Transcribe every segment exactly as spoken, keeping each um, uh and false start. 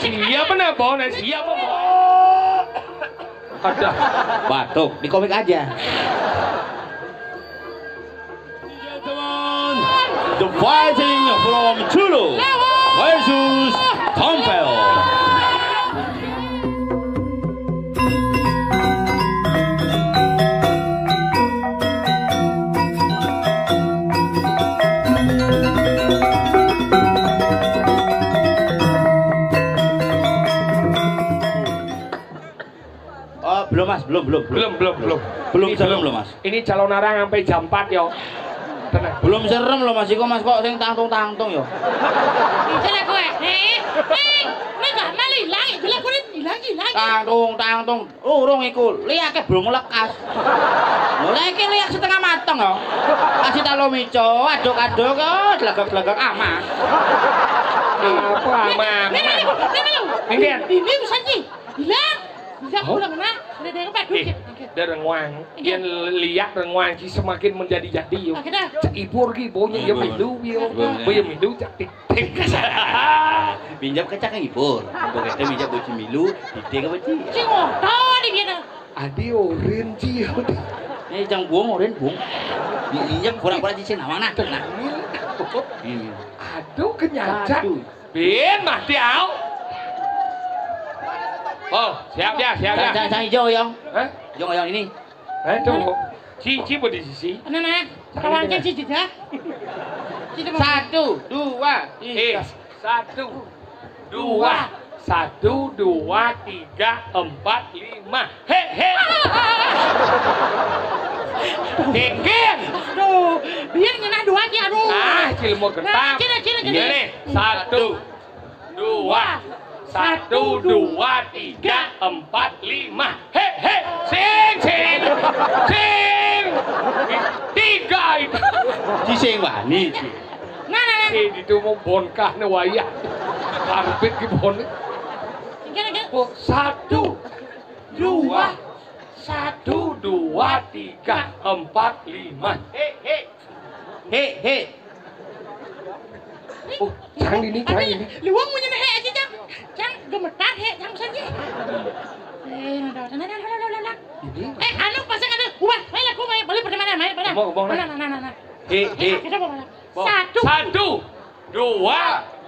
Siap apa, Bon? Siap apa, Bon? Ada. Batuk, di komik aja. Gentlemen, the fighting from Tulu versus Tompel. Oh, belum, Mas, belum, belum, belum. Belum, belum, belum. Belum. Ini serem belum, loh, Mas. Ini calon arang sampai jam empat, yo. Tenang. Belum serem loh, Mas, iku, Mas, kok sing tangtung-tangtung, yo. Itu lah gue. Eh, eh, ini gak malah hilang, itu lah gue hilang, hilang. Tangtung, tangtung. Urung iku, liake belum lekas. Lha iki liak setengah mateng, yo. Kasih talo mico, aduk-aduk, yo, dlegek-dlegek aman. Apa aman? Ini, ini, ini, ini. Ini, ini, ini, ini. Hilang. Hilang. Oh. Pulang, nah. Udah, udah, udah, eh, udah. Udah renguang. Iya. Yen liak renguang ki semakin menjadi-jadi, yo. Oke, dah. Cek ibur ki, bonya ya. Ibur. Milu, yo. Ibur, ya. Bonya milu, cek tik, tik. Minjam kecak ibur. Pokoknya minjam boci milu, diding apa, Ci? Sing ngoto di biyen. Ade oren, Ci, yo. Eh, jang buang oren, buang. Minjam pura-pura, Ci, sing nawang, nah. Nah. Ini. Aduh, kenyajak. Aduh. Bin, mati au. Oh, siap ya, siap ya. Sang, sang, sang ijo, Yong. Hah? Yong, Yong ini. Eh, tunggu. Cici mau di sisi. Nah, nah. Kawan kan si jejak. Satu, dua, tiga. Eh, satu, dua, satu, dua, tiga, empat, lima. He, he. Tinggi. Aduh, biar ngenah dua aja, aduh. Ah, cilmu. Nah, getap. Cina, cina, cina. Iya nih, satu, dua, satu, dua, tiga, empat, lima. He, he, sing, sing, sing. Tiga itu. Ci sing wani, Ci. Nah, nah, nah. Eh, itu mau bonkah ne wayah. Karbit ki bon. Enggak, enggak. Oh, satu, dua, satu, dua, tiga, empat, lima. He, he. He, he. Oh, cang ini, cang ini. Luang punya he aja, cang. Cang gemetar he, cang saja. Eh, nah, nah, nah. Ini. Eh, anu, pasang anu. Ubah, main lagu, main. Boleh pada mana, main pada. Ngomong, ngomong, mana, nah, nah, nah, nah. He, he. Eh, kita mau mana? Satu. Satu, dua,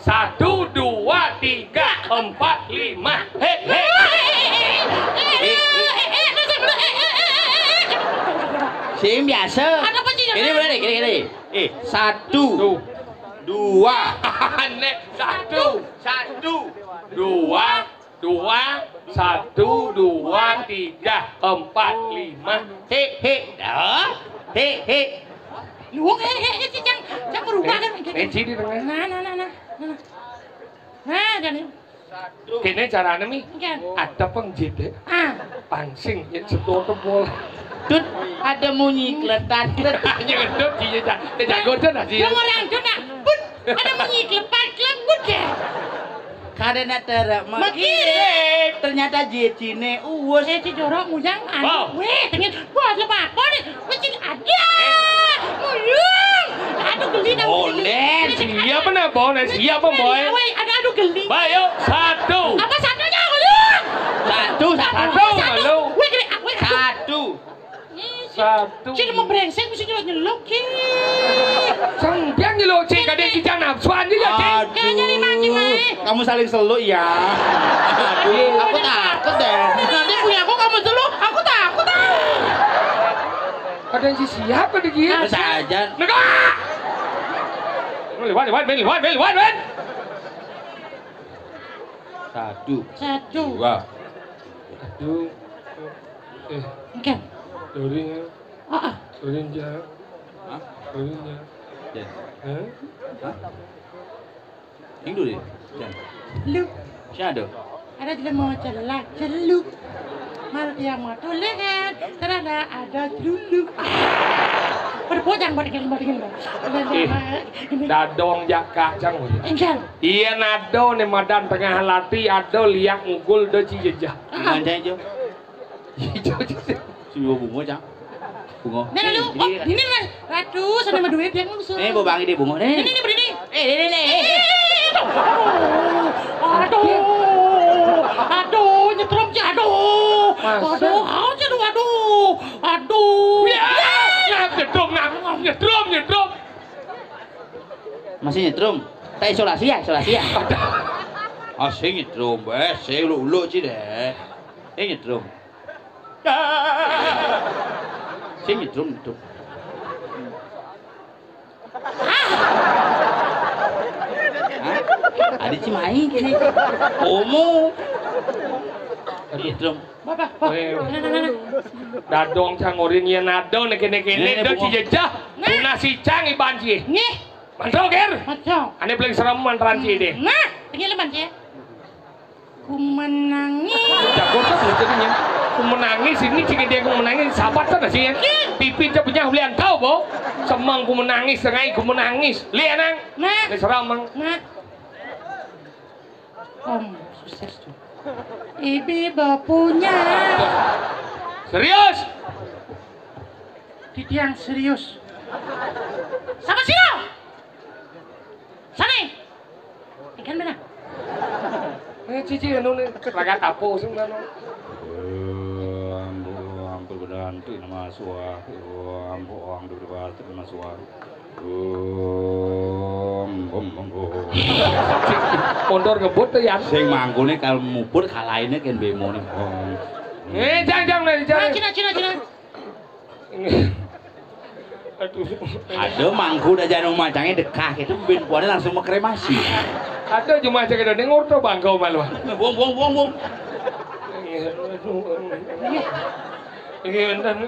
satu, dua, tiga, empat, lima. He, he. Sing biasa. Ada apa sih? Ini boleh nih, gini, gini. Eh, satu, tuh, dua. Aneh. Satu, satu, dua, dua, satu, dua, tiga, empat, lima. He, he. Dah. He, he. Luang, he, he, he, cang, cang berubah kan? Eh, sini tengah. Nah, nah, nah, nah, nah. Nah, jadi. Kene carane mi. Iya. Ada penjede. Ah. Pangsing ya, sedoto bola. Dut, ada munyi kletat, kletat. Iya, dut, iya, cang. Tidak goda dah, dia. Orang dut, nah. Put. Ada munyi klepat-kleput ya. Karena terak mekirik, ternyata jijine uwus. Eh, si jorok mujang anu. Wow. Weh, tengin. Wah, ada apa nih? Weh, sing ada. Mulung. Aduh, geli, nah, geli. Bones, siap apa, Bones? Siap apa, Boy? Weh, ada, aduh, geli. Baik, yuk. Satu. Apa satunya, Mulung? Satu, satu. Satu, Mulung. Weh, geli, ah, weh, aduh. Satu. Satu. Cil mau brengsek mesti nyeluk-nyeluk, Cil. Sampeyan nyeluk, Cil, kadek kita nafsuan juga, Cil. Aduh. Kayaknya nih, Mang, Cil, Mang. Kamu saling seluk ya. Aduh, aku takut deh. Nanti punya aku kamu seluk, aku takut ah. Ada yang siap ada dia. Saja. Negak. Lewat, lewat, men, lewat, men, lewat, men. Satu. Satu. Dua. Satu. Eh. Oke. Doring ya. Ah, ah. Doring ya. Hah? Doring ya. Ya. Hah? Hah? Yang dulu ya? Ya. Lu. Siapa tuh? Ada jelema celak, celuk. Malah dia mau tuh lihat. Ternyata ada celulu. Pada bojang, pada gini, pada gini. Ih, dadong jak kacang. Enggak. Iya, nado ne madan tengah lati, ado liak ngugul do ci jejah. Ah. Gimana, Jo? Ijo, ijo. Sing bawa bunga, Cang. Bunga. Nah, lu, oh, ini, Mas. Ratu, sana mah duit yang ngusung. Eh, bawa bangi deh bunga. Nih. Ini, ini, berdiri. Eh, ini, ini. Eh, aduh. Aduh. Masih nyetrum. Tak isolasi ya, isolasi ya. Ah, sing nyetrum, wes, sing uluk-uluk ci deh. Eh, nyetrum. Sing nyetrum, nyetrum. Hah? Adi ci main kene. Omo. Nyetrum. Bapak, bapak. Weh. Dadong cang orin yen adong nek kene-kene. Nek do bungo. Ci jejah. Nah. Tuna sicang iban ci. Nggih. Mantau, Ger. Mantau. Ane paling serem manteran ci deh. Nah, tengil man ci. Ku menangis. Jago tuh jadinya. Ku menangis ini cik dia ku menangis sahabat kan sih ya. Iya. Pipi dia punya belian tahu, Bo. Semang ku menangis, sengai ku menangis. Lihat nang. Nah. Ini serem, Mang. Nah. Om, sukses tuh. Ibi bapunya. Serius? Titiang serius. Sama sih lo? Sana. Ikan mana? Eh, cici anu nih, raga tapo sing anu. Ambo ampun bedanti nama suah. Ambo ang dulu batuk nama suah. Om, om, om, om. Mondor ngebut tuh, Yan. Sing mangkune kal mubur kalaine ken bemone. Om. Eh, jang, jang, nah, jang. Nah, Cina, Cina, Cina. Aduh. Ada mangku dah jano macangnya dekah itu ben kuane langsung mau kremasi. Ada cuma aja kita dengar tuh bangkau malu. Buang, buang, buang, buang. Iya, enten.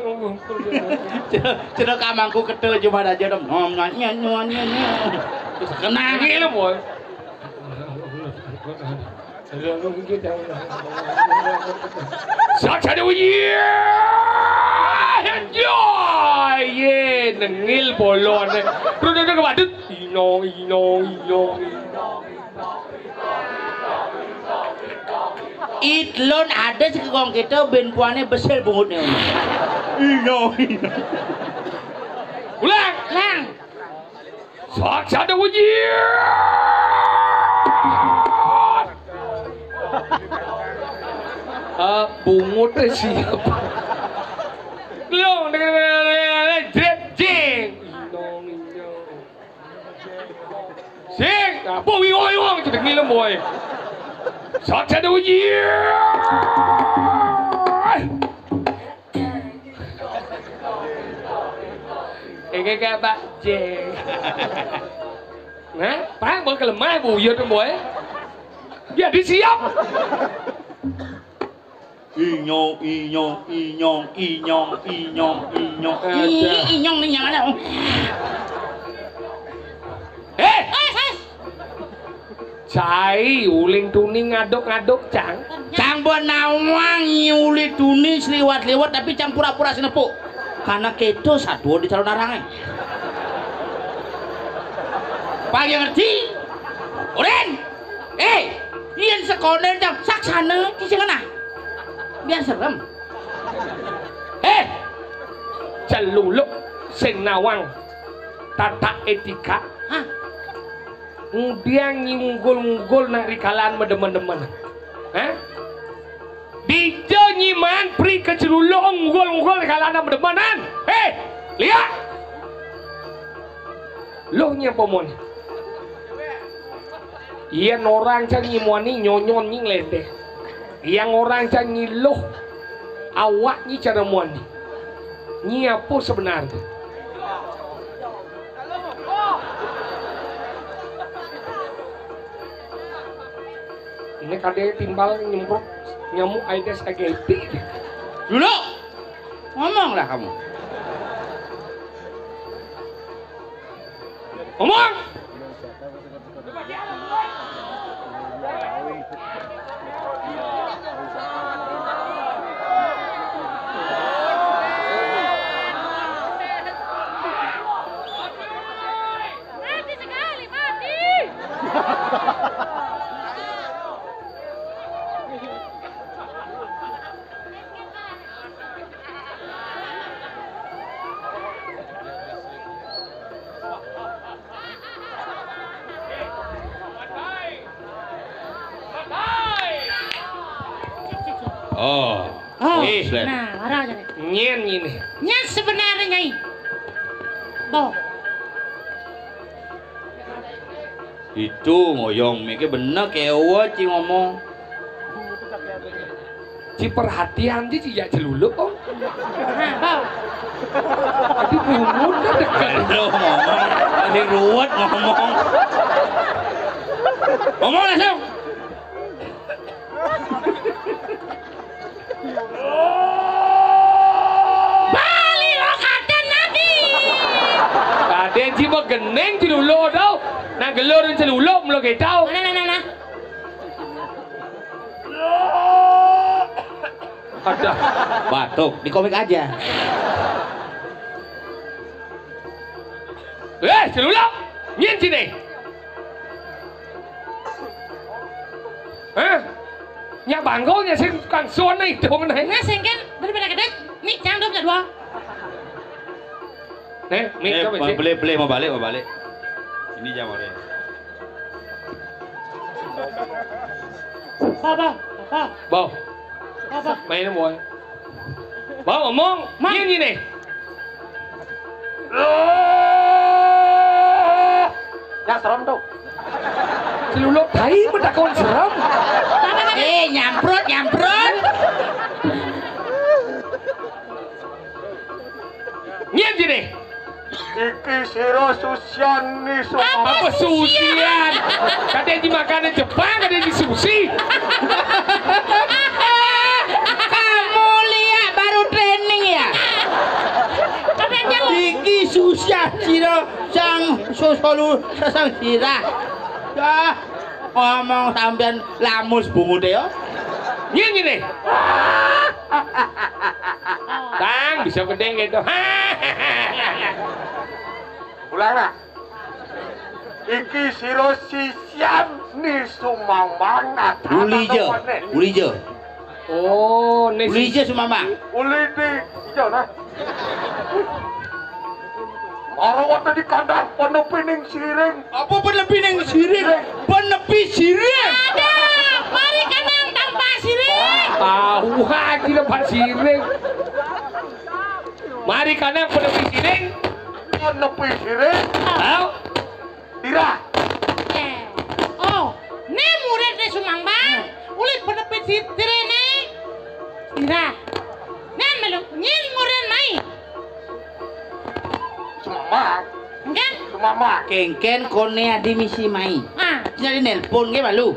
Cedok, cedok kamangku ketel cuma aja dong. Nom, nom, nom, nom, nom, nom. Terus kena. Gila, boy. Saksa Dewi. Ye, nengil bolone. Terus, terus, terus, badut. Ino, ino, ino, ino. Itlon ada sekekong kita ben puane besel bungutnya. Ino, ino. Ulang. Lang. Saksa ada wujud. Ah, bungutnya siap. Belum, dengan, dengan, dengan, dengan, jret, jing. Ino, ino. Sing, apa wingo-wingo kita ngilu, boy. Saksa ada uji. Ini kayak Pak J. Nah, Pak, mau kelemah, Bu, iya tuh, boy. Jadi siap. Inyong, inyong, inyong, inyong, inyong, inyong. Ada. Ih, inyong nih yang ada. Eh! Eh, eh. Cai, uling tuni ngaduk-ngaduk, Cang. Cang mbok nawang uli tuni sliwat-liwat, tapi Cang pura-pura senepuk. Karena kedo sadua di calon arange. Paling ngerti? Urin! Eh, yen sekonen, Cang, saksana iki sing ngenah. Biar serem. Eh, celuluk sing nawang tata etika. Hah? Ngudiang ngunggul-ngunggul nang rikalan medemen-demen. Hah? Dija nyiman pri keceluluk ngunggul-ngunggul rikalan medemenan. Eh, lihat. Loh, nyapa mon? Yen orang cang nyimoni nyonyon nying lendeh. Yang orang cang nyiluh awak nyi cara muani. Nyi apa sebenarnya? Ini kadang timbal nyemprot nyamuk Aedes aegypti. Dulu ngomonglah kamu. Ngomong. Mati sekali, mati. Oh. Oh, eh. Nah, ora jare. Nyen ini. Nyen sebenarnya, Nyai. Bo. Itu ngoyong mik bener kéweh ci ngomong. Ci perhatian ci, ci jak celulup, Om. Nah, bau. Aduh, bungut dah deket. Aduh, ngomong. Ini ruwet ngomong. Ngomong langsung. Bali lo kadén nanti. Kadén ci mah genéng celulup tau. Nah, gelur celulup melo kita. Nah, nah, nah, nah. Ada. Batuk, di komik aja. Eh, celulup. Nyén sini. Hah? Nyak bangkol, nyak sing tukang sun nih, dong, nih. Nah, sing kan, daripada gedé, nih, jangan dong, dua. Nih, nih, eh, coba, sih. Beli, beli, mau balik, mau balik. Ini jam oré. Apa, apa? Apa? Bau. Apa? Main, boy. Bau, ngomong. Mang. Nyén, nyén, nih. Loh. Ya serem tuh. Celulup tai mendakuan serem. Eh, nyamprut, nyamprut. Nyén sini. Iki sira susian ni Sumama. Apa susian? Kadén di makanan Jepang, kadén di susi. Kamu lihat baru training ya? Iki susian sira sang sosolu sang sira. Ya, ngomong sampean lamus bunguté ya. Nyén, nyén, nih. Tang, bisa gedé gitu. Ulang, nah. Iki sira sisian ni Sumamang. Ulija, ulija. Oh, ni Ulija Sumamang. Uli di ijo, nah. Mara wonten di kandhang penepining siring. Apa penepining siring? Penepi siring. Ada, mari kanang tanpa siring. Tahu aja tanpa siring. Mari kanang penepi siring. Penepi siring. Tahu? Ira. Eh. Oh, né murid né Sumambang. Uli penepi siring né. Ira. Né melu nyén murid mai. Sumama. Engken? Sumama. Kéngkén koné adi misi mai. Ah. Nyari nelpon ké malu.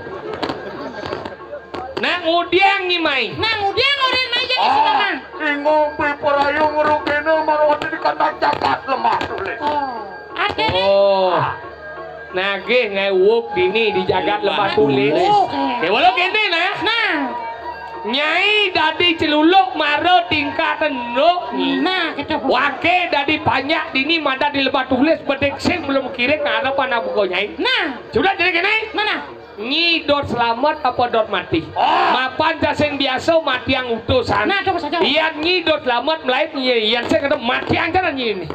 Nak ngudiang ni mai. Nak ngudiang orén mai jadi sumama. Ingong piperayu ngrugéna marwati di kandang jagat Lemah Tulis. Oh. Artiné? Oh. Nagih ngewuk dini di jagat Lemah Tulis. Oké. Ké walau kéné nah. Nah. Nyai dadi celuluk mara tingkat enduk. Nah, gitu. Waké dadi panjak dini madan di Lemah Tulis bedik sing belum kiring ngarep anak buka nyai. Nah. Sudah jadi kéné? Mana? Nyi dot selamat apa dot mati? Oh. Mapan sing biasa matiang utusan. Nah, coba saja. Yén nyi dot selamat melaib nyi, yén sing kena matiang jalan nyi ini.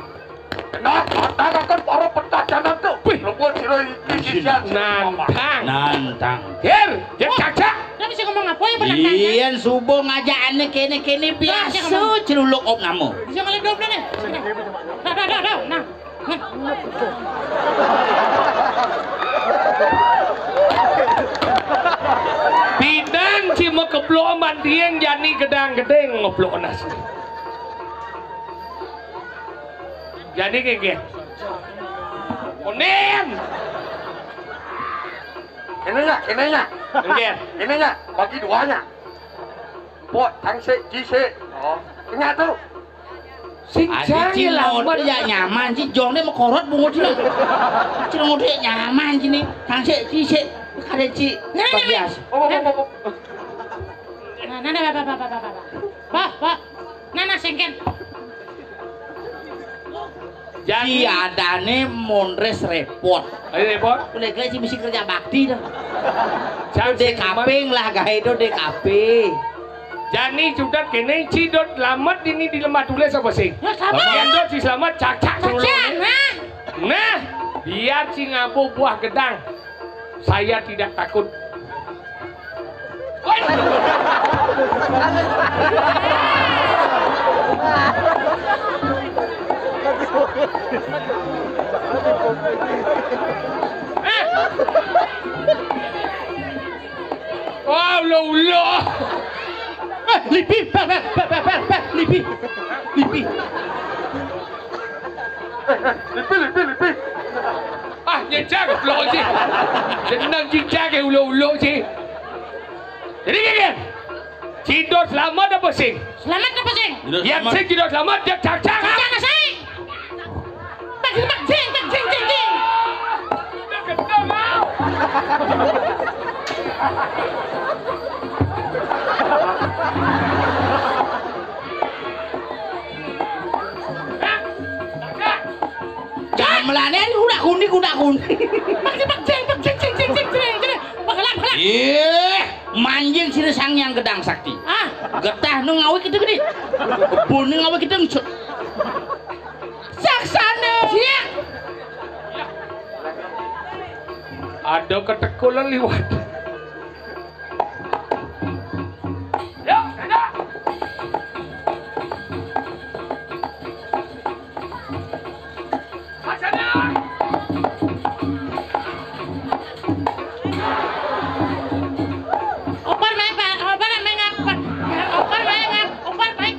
Nah, katakan para petajanan tuh. Wih. Lembut sira iki sisian. Nantang. Nantang. Hir, ya cacak. Dia bisa ngomong apa ya penantangnya? Yén subuh ngajakane kéné-kéné biasa celuluk op nama. Bisa ngeliat dua belas nih. Dah, dah, dah, dah. Nah. Pidan ci makeblok mandiang jani gedang gedeng ngeblok nas. Jani kéngkén. Onin. Ini ya, ini ya. Kéngkén. Ini ya, bagi duanya. Mpok, tangsik, cisik. Oh, ingat tuh. Sing jang ya lambat ya nyaman ci jong né mekorot bungut ci. Ci ngode nyaman ci né. Tangsik, cisik. Kadé ci. Nah, nah, nah. Oh, oh, oh, oh. Nah, nah, nah, bah, bah, bah. Bah, bah. Nah, nah, sengken. Jadi adané mondres repot. Ayo repot. Lek-lek ci mesti kerja bakti dah. Jam D K P lah gaé do D K P. Jani cutet kéné ci dot lamet ini di Lemah Tulis apa sih? Ya, selamat. Yén dot ci selamat cacak dulu. Cacak, nah. Nah, biar ci ngabuh buah gedang. Saya tidak takut. Eh, Allah. Eh, lipi, bar, bar, bar, bar, bar, bar, lipi. Lipi. Lipi, lipi, lipi. Ah, nyejak blok sih. Jeneng cicak ke ulo-ulo sih. Jadi gini. Cido selamat apa sing? Selamat apa sing? Cido selamat. Sing cido selamat, dia cacak. Cacak sing. Tak, tak, jing, tak, jing, jing, jing. Gamelane udah kuning, udah kuning. Pakai, pakai, jing, pakai, jing, jing, jing, jing, jing. Pakai, pakai. Ih, manjing sini sang yang gedang sakti. Ah. Getah nu ngawi kita gede. Kebun nu ngawi kita ngecut. Saksana. Siap. Ada ketekulan liwat. Ya, enak. Masana. Opan main, Pak. Opan main apa? Opan main apa? Opan main.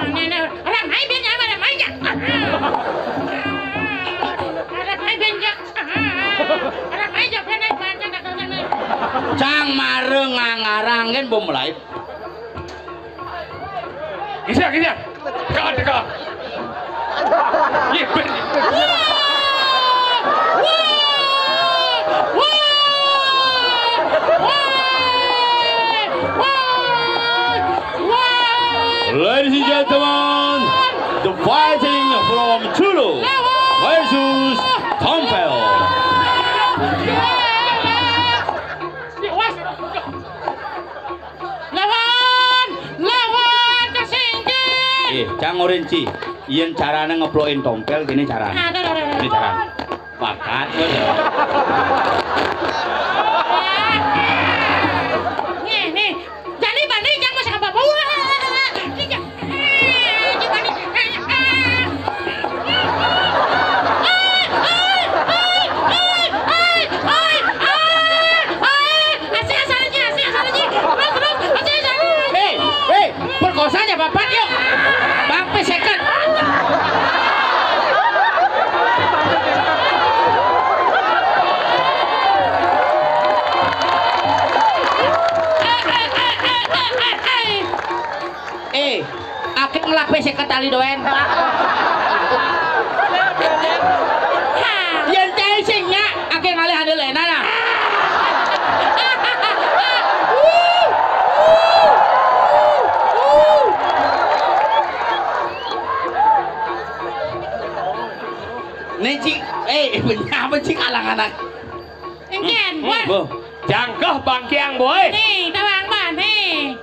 Nah, nah, nah. Orang main biar nyawa, orang main ya. Orang main biar ya. Orang main ya, orang main ya. Cang mareng ngangarang kan bom lain. Gisa, gisa. Teka, teka. Ye, ben. Ladies and gentlemen, the fighting from Chulu versus Tompel. Lawan, lawan kasinggi. Eh, cang orin ci. Yen carane ngeplokin Tompel, gini carane. Aduh, aduh, aduh, aduh. Ini carane. Bakat, wes. Nih, nih. Jani bani, jangan masuk apa-apa. Wah, ini ja-, eh, ini bani. Eh, eh. Hei, hei, perkosanya bapak yuk. Bang P seket. Eh, akeh ngelape seket tali doen. Yen cai sing nyak, akeh ngalih andel enak lah. Nih, Cik, eh, benyah apa, Cik, alang-alang? Engken, hmm, Wan. Boh. Jangkeh bangkiang, boy. Nih, tawang, Wan, nih.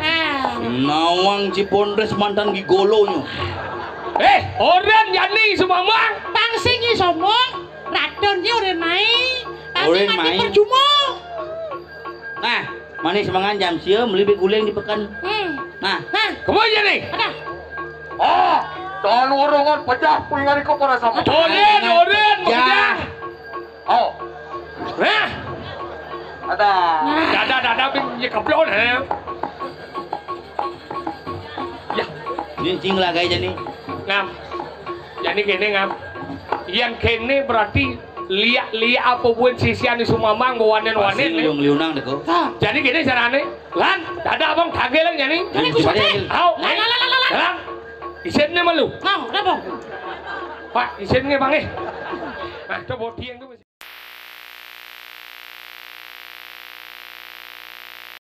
Ah. Nawang Cipondres mantan gigolonyo. Eh, orang jani sumamang. Pang sing sombong, radon dia orang mai. Pang sing orang mati mai. Percuma. Nah, manis mangan jam sia, meli guling di peken. Hmm. Nah. Nah. Kemana nih? Ada. Oh, tolong urungan pecah puingan iko para sama. Orang, orang, ya. Pecah. Oh. Nah. Ada. Dada, dada, bing, ya, keblon, eh. Ya. Ini cing lah, guys, jani. Ngam. Jani kene, ngam. Yang kene berarti liak-liak apa buin sisian di sumamang, bawanen-wanen, pasti nih. Liung-liunang deh, kok. Nah, jani kene carane. Lan, dada abang kagel yang jani. Jani ku sate. Au, lan, lan, lan, lan, lan. Lan. Isinnya malu. Nah, kenapa? Pak, isinnya, Bang, eh. Nah, coba dieng tuh.